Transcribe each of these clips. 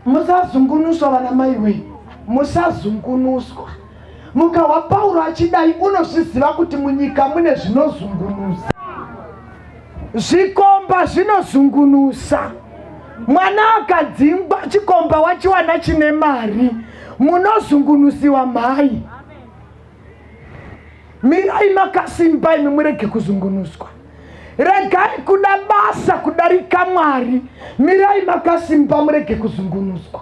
Musazungunuswa vana mai wee, musazungunuswa. Mukahwa Pauro achidai unozviziva kuti munyika mune zvinozungunusa. Zvikomba zvinozungunusa. Mwana akadzingwa chikomba wachiwana chine mari, munozungunusiwa mhai. Mirai makasimba imi murege kuzungunuswa. Regai kuda basa kudarika Mwari. Mirai makasimba murege kuzungunuswa.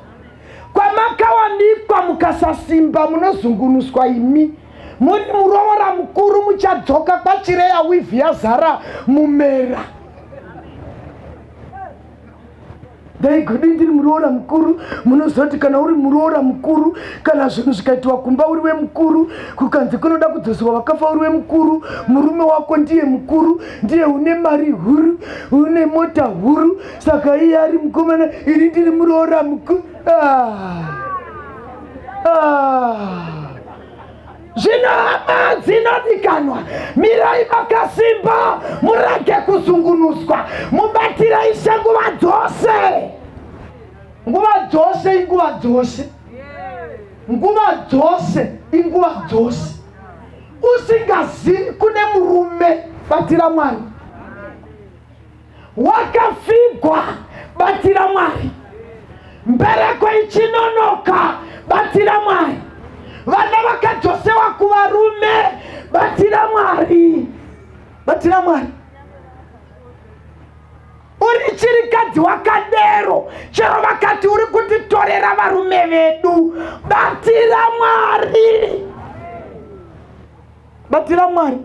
Kwamakawanikwa mukasasimba munozungunuswa imi. Muri muroora mukuru muchadzoka kwachireya wivhi yazara mumera. Ndaigodi ndiri muroora mukuru. Munoziva kuti kana uri muroora mukuru, kana zvinhu zvikaitiwa kumba uri wemukuru, kukanzi kunoda kudzoswa vakafa uri wemukuru, murume wako ndiye mukuru, ndiye une mari huru, une mota huru, saka iye ari mukomana, ini ndiri muroora mukuru. Ah. Ah. Zvino hama dzinodikanwa, mirai makasimba, murege kuzungunuswa, mubatire Ishe nguva dzose. Nguva dzose inguva dzose, nguva dzose inguva dzose. Usingazivi kune murume, batira Mwari. Wakafigwa, batira Mwari. Mbereko ichinonoka, batira Mwari. Vana vakadzosewa kuvarume, batira Mwari, batira Mwari. Uri chirikadzi wakadero, chero vakati uri kutitorera varume vedu, batira Mwari, batira Mwari.